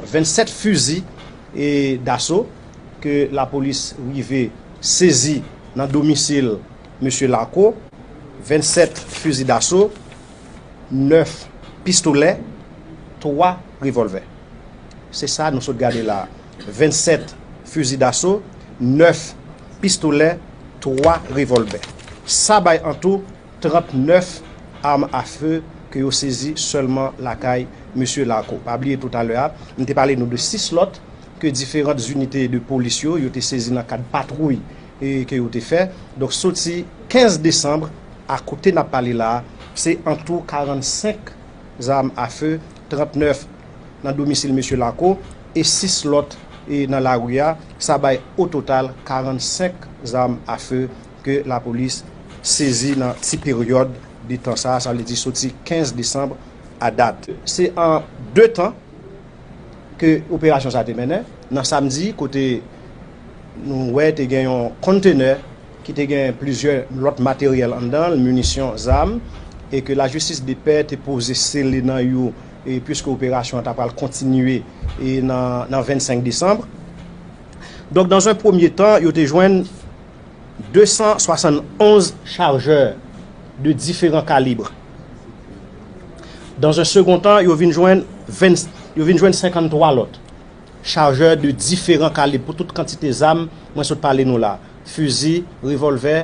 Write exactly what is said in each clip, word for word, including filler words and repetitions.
Vennsèt fizi e daso ke lapolis rive sezi nan domisil mesye Larco. Vennsèt fizi daso, nèf pistolè, twa revòlvè. Se sa nou sot gade la. Vennsèt fizi daso, nèf pistolè, twa revòlvè. Sa bay an tou trannèf arm à feu ke yo sezi sèlman lakay mesye Larco. Pa bliye toutalè a, m te pale nou de sis lòt ke diferan zinite de polis yo, yo te sezi nan kad patwouy e ke yo te fè. Donk, soti kenz desanm a kote n ap pale la a, se an tou karannsenk zam a fe, trannèf nan domisil mesye Larco e sis lòt e nan lari a. Sa bay o total karannsenk zam a fe ke lapolis sezi nan ti peryòd de tan sa a, sa vle di soti kenz desanm a dat. Se an de tan ke operasyon sa te mennen. Nan samdi, kote nou wè te gen yon kontenè ki te gen plizyè lòt materyèl anndan l, minisyon, zam, e ke lajistis de pè te poze sele nan yo, e piske operasyon an ta pral kontinye, e nan, nan vennsenk desanm. Donk, dans un premier temps, yo te jwenn de san swasannonz chajè de diferan kalib. Dans un second temps, yo vin jwenn ven, yo vin jwenn senkanntwa lòt chajè de diferan kalib pou tout kantite zam mwen sot pale nou la. Fizi, revòlvè,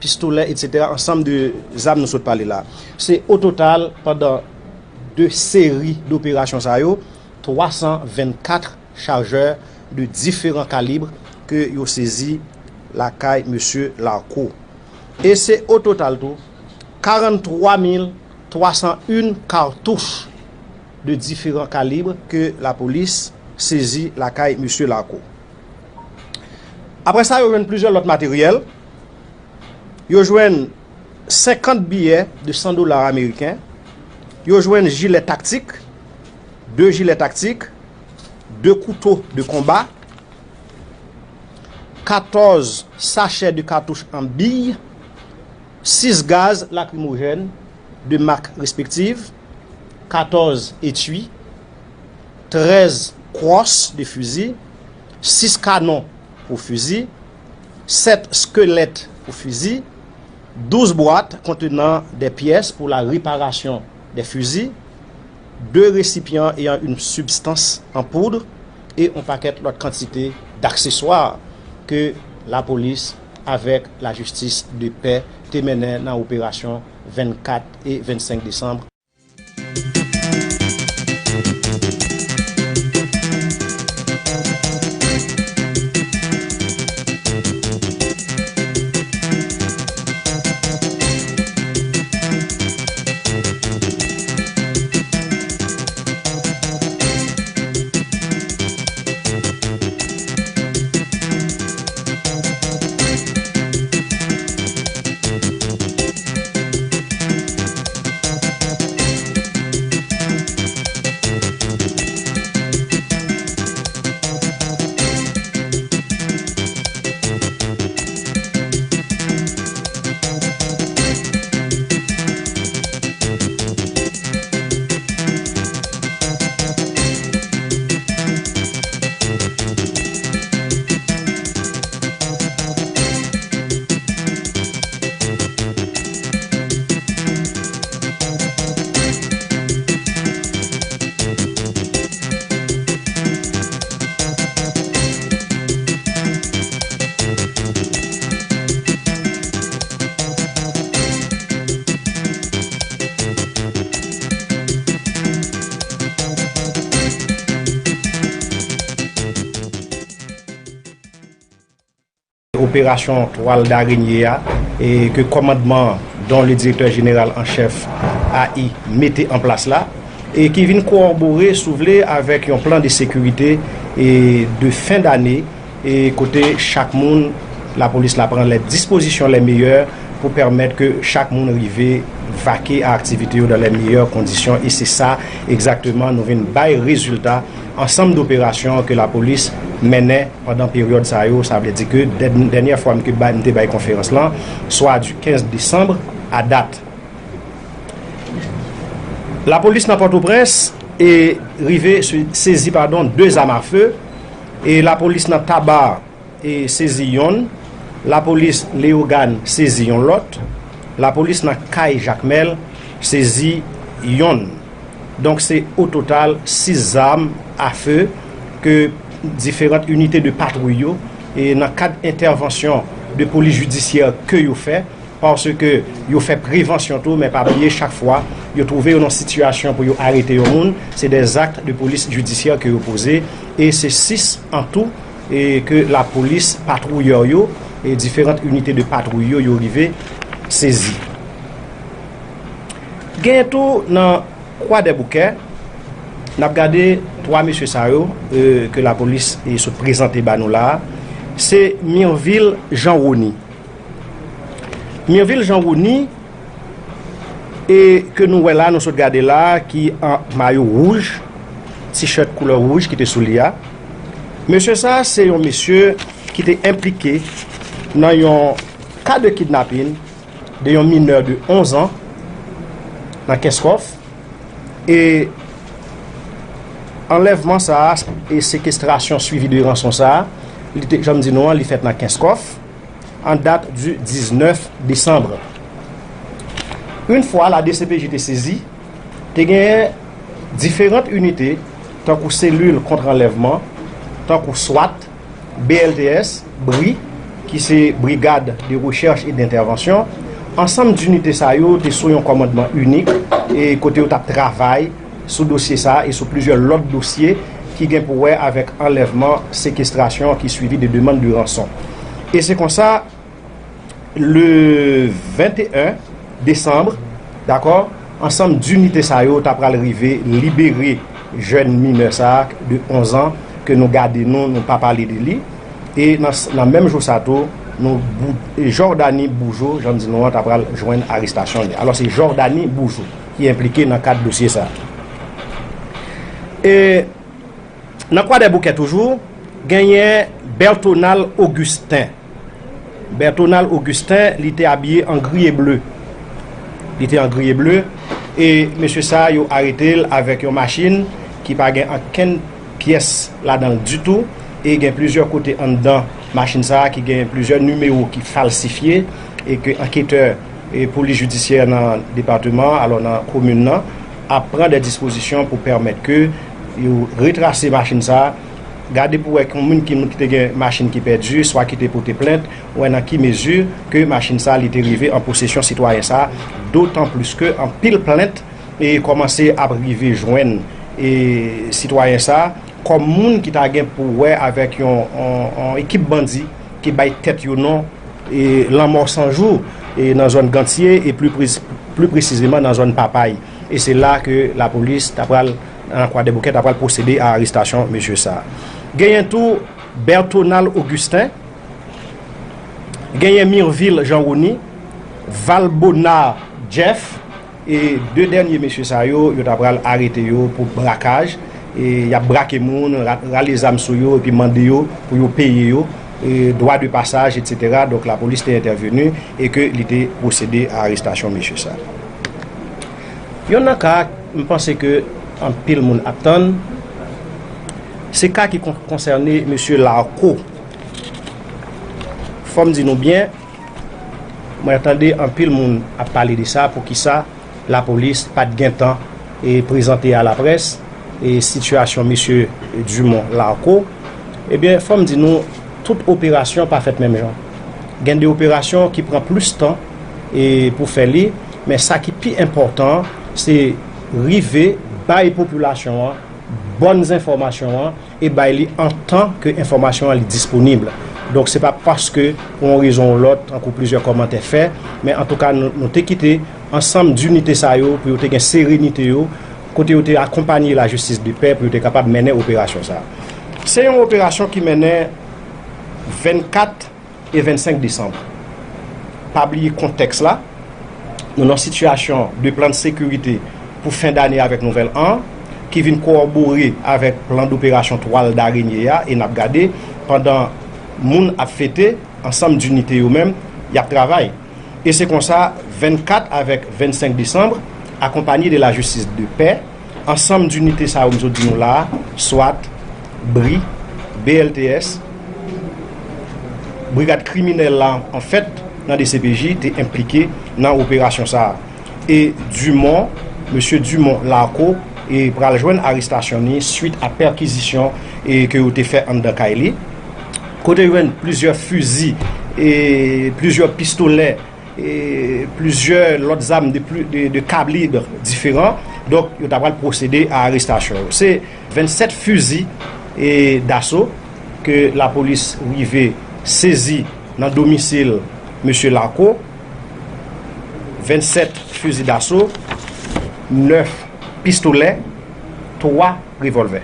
pistolè, etsetera, ansanm de zam nou sot pale la. Se o total, pandan de seri doperasyon sa yo, twa san vennkat chajè de diferan kalib ke yo sezi lakay mesye Larco. E se o total tou, karannntwa mil twa san en katouch de diferan kalib ke lapolis sezi lakay mesye Larco. Apre sa, yo jwenn plizyè lòt materyèl. Yo jwenn senkant biyè de san dola ameriken. Yo jwenn jilè taktik, de jilè taktik, de kouto de konba, katòz sachè de katouch an biy, sis gaz lakrimojèn de mak respektiv, katòz etui, trèz kwòs de fizi, sis kanon pou fizi, sèt skelèt pou fizi, douz bwat kontenan de pyès pou la reparasyon de fizi, de resipyan eyan yon sibstans an poud e yon pakèt lòt kantite d'akseswa ke lapolis avèk lajistis de pè te mennen nan operasyon vennkat e vennsenk desanm. Operasyon Twal Darenye a, e ke kòmandman dont le directeur général en chef A I mete an plas la, e ki vin kowòbore, si w vle, avèk yon plan de sekirite e de fen dane, e kote chak moun, lapolis la pran les dispositions les meilleures pou pèmèt ke chak moun rive vake a aktivite yo dans les meilleures conditions, e se sa egzakteman nou vin bay rezilta ansanm doperasyon ke lapolis mennen pandan peryòd sa yo, sa vle di ke dèn-, dènyè fwa m ke bay, m te bay konferans lan, swa du kenz desanm a dat. Lapolis nan Pòtoprens E rive se- sezi, padon, de zam a fe. E lapolis nan Taba e sezi yonn, lapolis Leyogàn sezi yon lòt, lapolis nan Kay Jakmèl sezi yonn. Donk se o total sis zam a fe ke diferan inite de patwouy yo, e nan kad entèvansyon de polis jidisyè ke yo fè, paske yo fè prevansyon tou, men pa bliye chak fwa yo twouve yo nan sitiyasyon pou yo arete yon moun, se dè zakt de polis jidisyè ke yo poze, e se sis an tou e ke lapolis patwouyè yo e diferan inite de patwouy yo, yo rive sezi. Genyen tou nan Kwadèboukè, n ap gade twa mesye sa yo e ke lapolis e sot prezante ba nou la a. Se Mirvil Jean Rony. Mirvil Jean Rony, e ke nou wè la, nou sot gade la, ki an mayo wouj, t-shirt koulè wouj ki te sou li a. Mesye sa, se yon mesye ki te enplike nan yon ka de kidnapin de yon minè de onz an nan Kenskòf. E anlèvman sa a e sekestrasyon swivi de ranson sa a, li te, jan m di nou an, li fèt nan Kenskòf, an dat di diznèf desanm. Yon fwa la D C P J te sezi, te genyen diferan inite, tankou selil kont anlèvman, tankou swat, B L T S, bri, ki se Brigade de Recherche et d'Intervention. Ansanm dinite sa yo te sou yon kòmandman inik e kote yo t ap travay sou dosye sa a e sou plizyè lòt dosye ki gen pou wè avèk anlèvman, sekestrasyon ki swivi de demann de ranson. E se konsa, le venteyen desanm, dakò, ansanm dinite sa yo ta pral rive libere jèn minè sa a de onz an ke nou gade nou, nou pa pale de li. E nan, nan menm jou sa tou, nou bou- e Jordany Boujo, jan m di nou an, ta pral jwenn arestasyon li. Alò, se Jordany Boujo ki enplike nan kad dosye sa a. E nan Kwadèboukè toujou, genyen Bertonal Augustin. Bertonal Augustin, li te abiye an gri e ble. Li te an gri e ble. E mesye sa a, yo arete l avèk yon machin ki pa gen okenn pyès ladan l ditou. E gen plizyè kote anndan machin sa a ki gen plizyè nimewo ki falsifye e ke anketè e polis jidisyè nan depatman an, alò nan komin nan, ap pran de dispozisyon pou pèmèt ke yo retrase machin sa a, gade pou wè ki moun ki, ki te gen machin ki pèdi, swa ki te pote plent, wè nan ki mezi ke machin sa a li te rive an posesyon sitwayen sa a, dotan plis ke anpil plent e kòmanse ap rive jwenn e sitwayen sa a kòm moun ki ta gen pou wè avèk yon, yon, yon ekip bandi ki bay tèt yo non e Lanmò San Jou e nan zòn Gantye e pli pre- pli presizeman nan zòn Papay. E se la ke lapolis ta pral, nan Kwadèboukè, ta pral pwosede a arestasyon mesye sa a. Genyen tou Bertonal Augustin, genyen Mirvil Jean Rony, Valbona Jeff, e de dènye mesye sa yo, yo ta pral arete yo pou brakaj. E y ap brake moun, ra- rale zam sou yo, epi mande yo pou yo peye yo, e dwa de pasaj, etsetera. Donk, lapolis te entèveni e ke li te pwosede a arestasyon mesye sa. Yonn nan ka, m panse ke anpil moun ap tann, se ka ki kon- konsène mesye Larco. Fò m di nou byen, mwen tande anpil moun ap pale de sa, poukisa lapolis pa t gentan e prezante a laprès e sitiyasyon mesye Dumont Larco. Ebyen, fò m di nou, tout operasyon pa fèt menm jan. Gen de operasyon ki pran plis tan e pou fè li, men sa ki pi enpòtan, se rive bay popilasyon an bòn enfòmasyon an e bay li an tan ke enfòmasyon an li disponib. Donk, se pa paske pou yon rezon ou lòt, tankou plizyè kòmantè fè, men antouka, nou, nou te kite ansanm dinite sa yo pou yo te gen serenite yo, kote yo te akonpaye lajistis de pè pou yo te kapab mennen operasyon sa a. Se yon operasyon ki mennen vennkat e vennsenk desanm. Pa bliye kontèks la, nou nan sitiyasyon de plan de sekirite pou fen dane avèk nouvèl an, ki vin kowòbore avèk plan doperasyon twal darenye a, e n ap gade, pandan moun ap fete, ansanm dinite yo menm, y ap travay. E se konsa, vennkat avèk vennsenk desanm, akonpaye de lajistis de pè, Ansanm dinite sa yo m sot di nou la a, swat, bri, B L T S, brigad kriminèl la, anfèt, nan D C P J te enplike nan operasyon sa a. E Dumont, mesye Dumont Larco, e pral jwenn arestasyon ni swit a pèkizisyon e ke yo te fè anndan kay li. Kote yo jwenn plizyè fizi e plizyè pistolè e plizyè lòt zam de, pli- de, de kalib diferan. Donk, yo ta pral pwosede a arestasyon yo. Se vennsèt fizi e daso ke lapolis rive sezi nan domisil mesye Larco. Vennsèt fizi daso, nèf pistolè, twa revòlvè.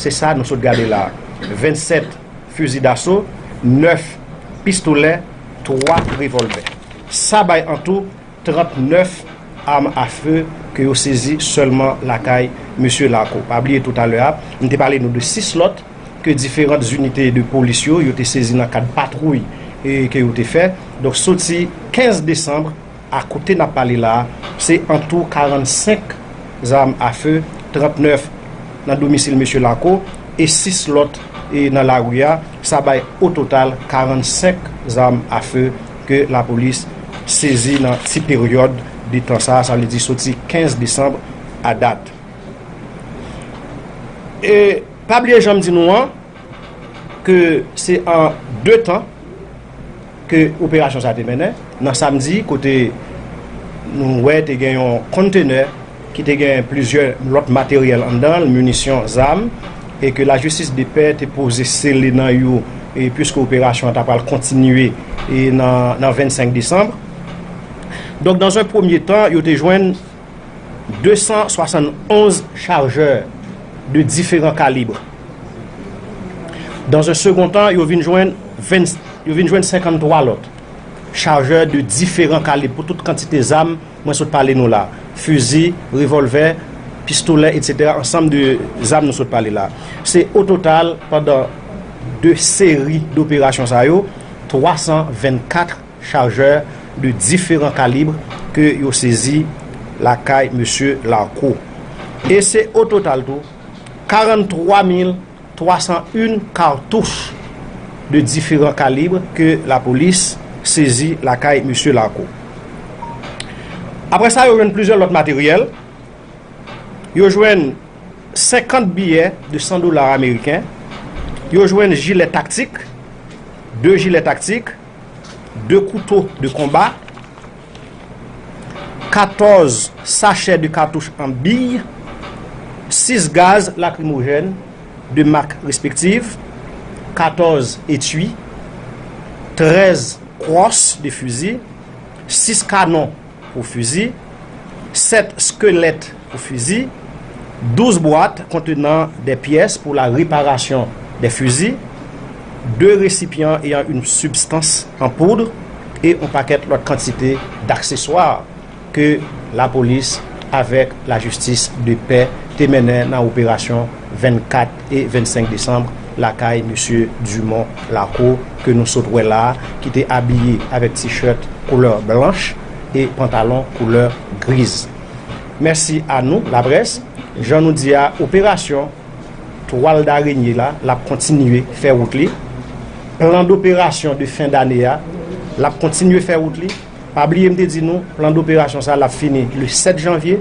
Se sa nou sot gade la. Vennsèt fizi daso, nèf pistolè, twa revòlvè. Sa bay an tou trannèf am a fe ke yo sezi sèlman lakay mesye Larco. Pa bliye toutalè a, m te pale nou de sis lòt ke diferan zinite de polis yo, yo te sezi nan kad patwouy e ke yo te fè. Donk, soti kenz desanm a kote n ap pale la a, se an tou karannsenk zam a fe, trannèf nan domisil mesye Larco e sis lòt e nan lari a. Sa bay o total karannsenk zam a fe ke lapolis sezi nan ti peryòd de tan sa a, sa vle di soti kenz desanm a dat. E pa bliye jan m di nou an, ke se an de tan ke operasyon sa te mennen. Nan samdi, kote nou wè te gen yon kontenè ki te gen plizyè lòt materyèl anndan l, minisyon, zam, e ke lajistis de pè te poze sele nan yo, e piske operasyon an ta pral kontinye e nan, nan vennsenk desanm. Donk, dans un premier temps, yo te jwenn de san swasannonz chajè de diferan kalib. Dans un second temps, yo vin jwenn ven, yo vin jwenn senkanntwa lòt chajè de diferan kalib pou tout kantite zam mwen sot pale nou la. Fizi, revòlvè, pistolè, etsetera, ansanm de zam nou sot pale la. Se o total, pandan de seri doperasyon sa yo, twa san vennkat chajè de diferan kalib ke yo sezi lakay mesye Larco. E se o total tou, karannntwa mil twa san en katouch de diferan kalib ke lapolis sezi lakay mesye Larco. Apre sa, yo jwenn plizyè lòt materyèl. Yo jwenn senkant biyè de san dola ameriken. Yo jwenn jilè taktik, de jilè taktik, de kouto de konba, katòz sachè de katouch an biy, sis gaz lakrimojèn de mak respektif, katòz etui, trèz kwòs de fizi, sis kanon pou fizi, sèt skelèt pou fizi, douz bwat kontenan de pyès pou la reparasyon de fizi, de resipyan eyan yon sibstans an poud e yon pakèt lòt kantite dakseswa ke lapolis avèk lajistis de pè te mennen nan operasyon vennkat e vennsenk desanm lakay mesye Dumont Larco ke nou sot wè la a, ki te abiye avèk tichèt koulè blanch e pantalon koulè griz. Mèsi a nou, laprès. Jan nou di a, operasyon twal darenye la, l ap kontinye fè wout li. Plan doperasyon de fen dane a, l ap kontinye fè wout li. Pa bliye m te di nou, plan doperasyon sa a, l ap fini le sèt janvye,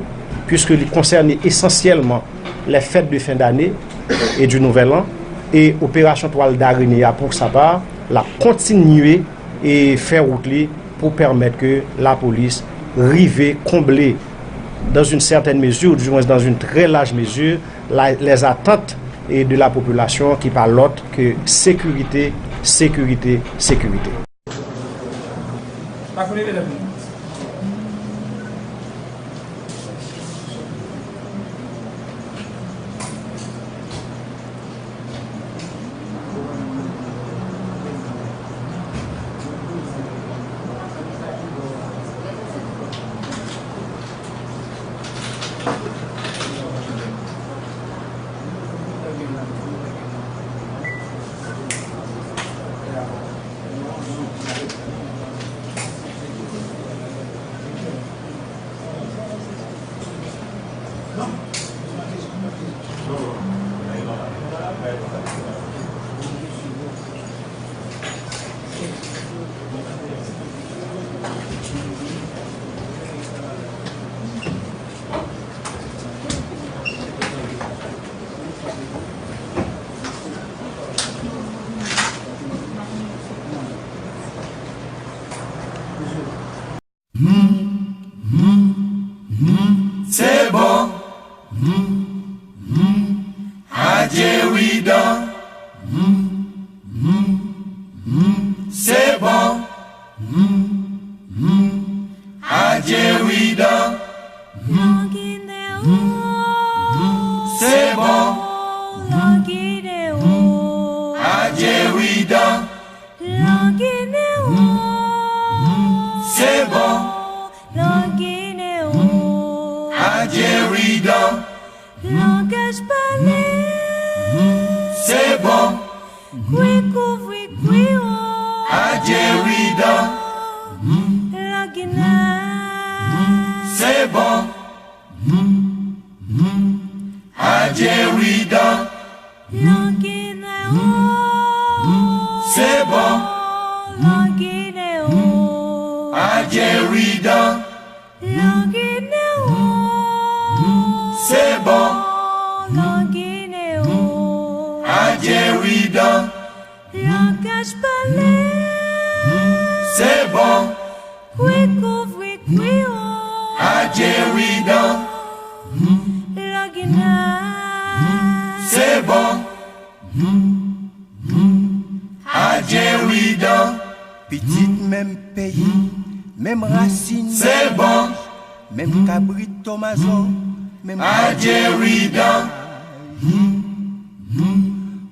puiske li konsène esansyèlman les fêtes de fin d'année et du nouvel an. E operasyon twal darenye a, pou sa pa, l ap kontinye e fè wout li pou pèmèt ke lapolis rive konble, dans une certaine mesure, ou du moins dans une très large mesure, la, les attentes et de la population ki pa lòt ke sekirite, sekirite, sekirite. Adjeridan. Se bon. Adjeridan. Se bon. Adjeridan. Langaj pale. Se bon. Kwi kouvri kwi wo. Adjeridan. Lang inè. Se bon. Adjeridan. Lang inè wo. Se bon. Lang inè wo. Adjeridan. Lang inè wo. Se bon. Lang inè wo. Adjeridan. Langaj pale. Se bon. Kwi kouvri kwi wo. Adjeridan. Lang inè. Se bon. Adjeridan. Pitit menm peyi, menm rasin. Se bon. Menm kabrito mazò, menm adjeridan.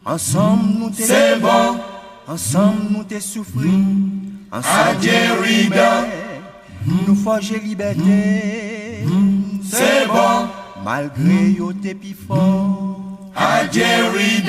Ansanm nou te se bon. Ansanm nou te soufri. Ansanm nou te adjeridan. Nou fòje libète. Se bon. Malgre yo te pi fò. Adjeridan.